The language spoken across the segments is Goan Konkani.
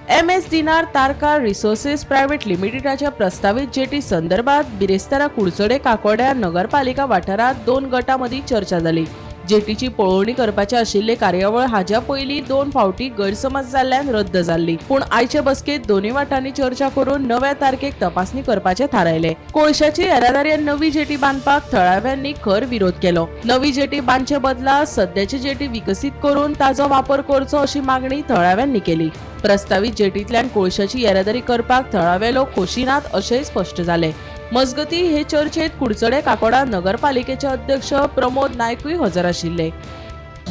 M S Dinar Tarkar resources private लिमिटेडाच्या प्रस्तावीत जेटी संदर्भात बिरेस्तारा कुडचडे काकोड्या नगरपालिका वाठारात दोन गटां मदीं चर्चा जाली. जेटीची पळोवणी करपाचे आशिल्ले कार्यावळ हाज्या पयलीं दोन फावटी गैरसमज जाल्ल्यान रद्द जाल्ली. पूण आयचे बसकेंत दोनूय वाटांनी चर्चा करून नव्या तारखेक तपासणी करपाचें थारायलें. कोळशाची येरादारी आनी नवी जेटी बांदपाक थळाव्यांनी खर विरोध केलो. नवी जेटी बांदचे बदला सद्याची जेटी विकसीत करून ताजो वापर करचो अशी मागणी थळाव्यांनी केली. प्रस्तावीत जेटींतल्यान कोळशाची येरादारी करपाक थळावे लोक खोशी नात अशेंय स्पश्ट जालें. मजगती हे चर्चेत कुडचडे काकोडा नगरपालिकेचे अध्यक्ष प्रमोद नायकूय हजर आशिल्ले.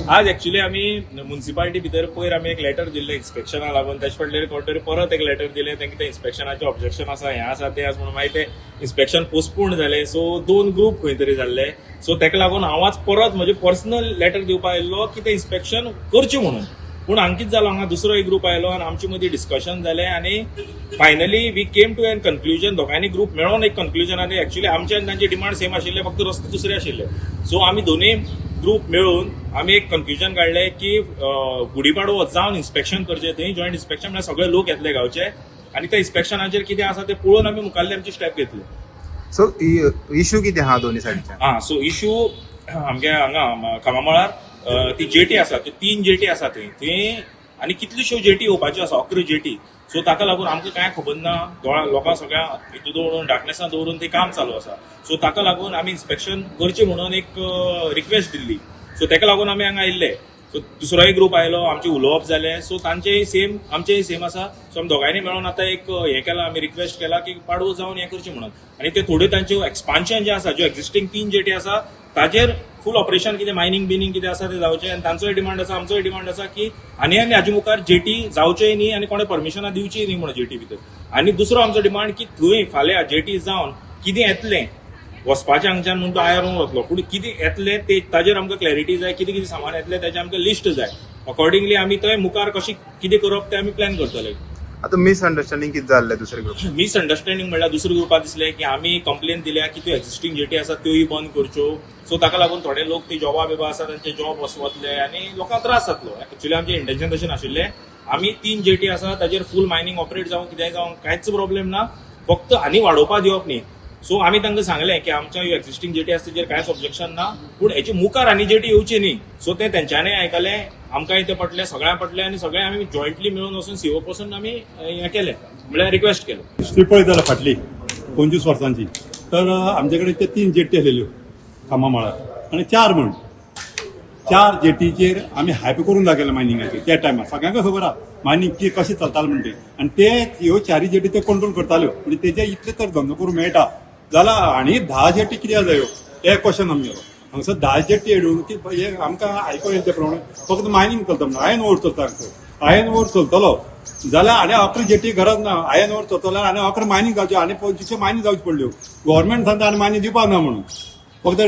आज एक्चुअली आमी मुन्सिपालिटी भितर पयर आमी एक लेटर दिल्लें इन्स्पेक्शना लागून. ताचे फाटल्यान कोण तरी परत एक लेटर दिलें. तांकां तें इन्स्पेक्शनाचें ऑब्जेक्शन आसा, हें आसा, तें आसा म्हणून मागीर तें इन्स्पेक्शन पोस्टपोन जालें. सो दोन ग्रूप खंय तरी जाल्ले. सो ताका लागून हांव आज परत म्हजें पर्सनल लेटर दिवपाक आयिल्लो की तें इन्स्पेक्शन करचें म्हणून. पूण हांगा कितें जालो, हांगा दुसरो एक ग्रूप आयलो आनी आमचे मदीं डिस्कशन जालें आनी finally we came to an conclusion. दोगांयनी ग्रूप मेळोन एक कन्क्लुजन आनी एक्चुअली आमचे आनी तांचे डिमांड सेम आशिल्ले, फक्त रस्ते दुसरे आशिल्ले. सो आमी दोनूय ग्रूप मेळून आमी एक कन्क्लुजन काडलें की गुडीपाडवो जावन इन्स्पेक्शन करचें थंय. जॉयंट इन्स्पेक्शन म्हळ्यार सगळे लोक येतले गांवचे आनी त्या इन्स्पेक्शनाचेर कितें आसा तें पळोवन आमी मुखाल्ले आमचे स्टेप घेतले. सो इशू कितें आहा दोनी सायडीच्यान? आं, सो इशू आमगे हांगा खामामळार ती जेटी आसा, त्यो तीन जेटी आसा थंय. थंय आनी कितल्योश्यो जेटी येवपाच्यो आसा, 11 जेटी. सो ताका लागून आमकां कांय खबर ना. दोळा लोकांक सगळ्या हितून दवरून, डार्कनेसान दवरून तें काम चालू आसा. सो ताका लागून आमी इन्स्पेक्शन करचें म्हणून एक रिक्वेस्ट दिल्ली. सो ताका लागून आमी हांगा आयिल्ले. सो दुसरोय ग्रूप आयलो, आमचें उलोवप जालें. सो तांचेय सेम, आमचेय सेम आसा. सो आमी दोगांयनी मेळोन आतां एक हें केलां, आमी रिक्वेस्ट केला की पाडवो जावन हें करचें म्हणून. आनी ते थोड्यो तांच्यो एक्सपान्शन जें आसा, ज्यो एक्झिस्टींग तीन जेटी आसा ताजेर फूल ऑपरेशन कितें मायनींग बिनींग कितें आसा तें जावचें. आनी तांचोय डिमांड आसा, आमचोय डिमांड आसा की आनी आनी हाजे मुखार जेटी जावचेय न्ही आनी कोणें परमिशनां दिवचीय न्ही म्हणून जेटी भितर. आनी दुसरो आमचो डिमांड की थंय फाल्यां जेटी जावन कितें येतलें वचपाचें हांगच्यान म्हूण तो आयर वतलो, पूण कितें येतलें ते ताजेर आमकां क्लॅरिटी जाय. कितें कितें सामान येतलें ताजें आमकां लिस्ट जाय. अकॉर्डिंगली आमी थंय मुखार कशें कितें करप तें आमी प्लॅन करतले. आतां मिसअंडरस्टँडींग कितें जाल्लें दुसरे ग्रुप? मिसअंडरस्टँडींग म्हणल्यार दुसऱ्या ग्रुपाक दिसलें की आमी कंप्लेन दिल्या की त्यो एक्झिस्टींग जेटी आसा त्योय बंद करच्यो. सो ताका लागून थोडे लोक ते जॉबा बिबा आसा तांचे जॉब वचतले आनी लोकांक त्रास जातलो. एक्चुअली आमचें इंटेन्शन तशें नाशिल्लें. आमी तीन जेटी आसा ताजेर फूल मायनींग ऑपरेट जावं, कितेंय जावं, कांयच प्रॉब्लेम ना, फक्त आनी वाडोवपाक दिवप न्ही. सो आमी तांकां सांगलें की आमच्या ह्यो एक्झिस्टींग जेटी आसा तेजेर कांयच ऑब्जेक्शन ना, पूण हेचे मुखार आनी जेटी येवची न्ही. सो तें तेंच्यांनी आयकलें, आमकांय तें पटलें, सगळ्यांक पटलें आनी सगळे आमी जॉयंटली मेळून वचून सीओ पासून आमी हें केलें, म्हळ्यार रिक्वेस्ट केलें. हिस्ट्री पळयत जाल्यार फाटली 25 वर्सांची, तर आमचे कडेन ते तीन जेटी आसलेल्यो खांबा मळार आनी चार म्हण चार जेटीचेर आमी हायप करून दाखयलें मायनिंगाचेर. त्या टायमार सगळ्यांक खबर आहा मायनींग की कशें चलतालें म्हणटे. आनी ते ह्यो चारी जेटी ते कंट्रोल करताल्यो. म्हणजे तेजे इतले तर धंदो करूंक मेळटा जाल्यार आनी 10 जेटी कित्याक जायो हे क्वेश्चन आमगेलो. हांगसर 10 जेटी हाडून की हे आमकां आयकोन येयले ते प्रमाणे फक्त मायनींग चलता म्हणून आयन ओर चलता हांगसर. आयन ओर चलतलो जाल्यार आनी 11 जेटी गरज ना. आयन ओर चलतलो आनी 11 मायनींग जावच्यो आनी 25 मायनींग जावच्यो पडल्यो. गव्हर्मेंट सांगता आनी मायनींग दिवपाक ना म्हणून, फक्त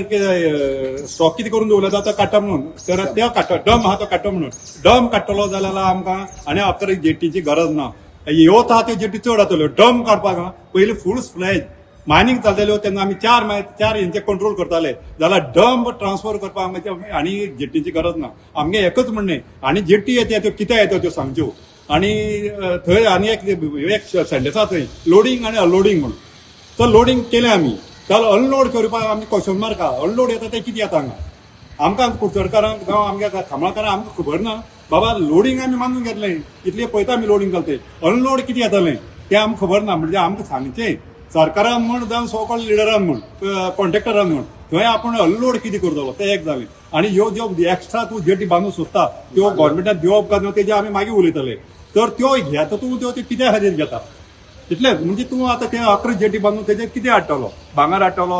स्टॉक कितें करून दवरला तो काडटा म्हणून. तर ते काडटा, डंप आहा तो काडटा म्हणून. डंप काडटलो जाल्यार आमकां आनी 11 जेटीची गरज ना. ह्यो आहा त्यो जेटी चड जातल्यो डंप काडपाक. पयलीं फूल फ्लॅज मायनींग चलताल्यो तेन्ना आमी चार चार हेंचे कंट्रोल करताले, जाल्यार डंप ट्रान्सफर करपाक आनी जेटीची गरज ना. आमगे एकच म्हणणें, आनी जेटी येता त्यो कित्याक येता त्यो सांगच्यो. आनी थंय आनी एक एक सेंटेन्स आहा थंय, लोडींग आनी अनलोडींग म्हणून. तर लोडींग केलें आमी, तर अनलोड करपाक आमी क्वेश्चन मार्क आहा. अनलोड येता तें कितें येता हांगा आमकां कुडचडकारांक जावं आमच्या खांबळकारांक आमकां खबर ना. बाबा, लोडींग आमी मानून घेतलें, इतलें पळयता आमी लोडींग चलते, अनलोड कितें येतलें तें आमकां खबर ना. म्हणजे आमकां सांगचें सरकारान म्हण जावं सो कॉल्ड लिडरान म्हण, कॉन्ट्रॅक्टरान म्हण, थंय आपूण अनलोड कितें करतलो तें एक जालें. आनी ह्यो ज्यो एक्स्ट्रा तूं जेटी बांदूंक सोदता त्यो गव्हर्मेंटान दिवप काय ना तेजें आमी मागीर उलयतले. तर त्यो घेता तूं, त्यो कित्या खातीर घेता तितलेंच. म्हणजे तूं आतां ते 11 जेटी बांदून तेजेर कितें हाडटलो? भांगर हाडटलो,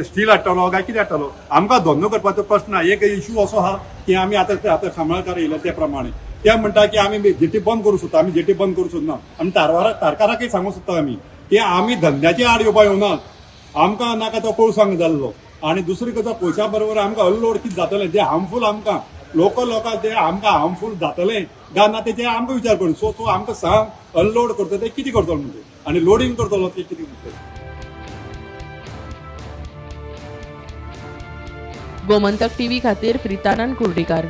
स्टील हाडटलो काय कितें हाडटलो? आमकां धंदो करपाचो प्रश्न ना. एक इशू असो आहा की आमी आतां आतां खांबळकार येयले ते प्रमाणे ते म्हणटा की आमी जेटी बंद करूंक सोदता. आमी जेटी बंद करूंक सोदना. आमी तारकाराकय सांगूंक सोदता आमी की आमी धंद्याचे आड येवपा येवना. आमकां नाका तो कोळसो हांगा जाल्लो. आनी दुसरी गजाल, कोळशा बरोबर आमकां अनलोड कितें जातलें जें हार्मफूल आमकां लोकल लोकांक, ते आमकां हार्मफूल जातलें काय ना तेजें आमकां विचार करून. सो तूं आमकां सांग, अनलोड करता ते कितें करतलो म्हणजे आनी लोडींग करतलो ते कितें करतलो. गोमंतक टीव्ही खातीर प्रितानंद कुर्डीकार.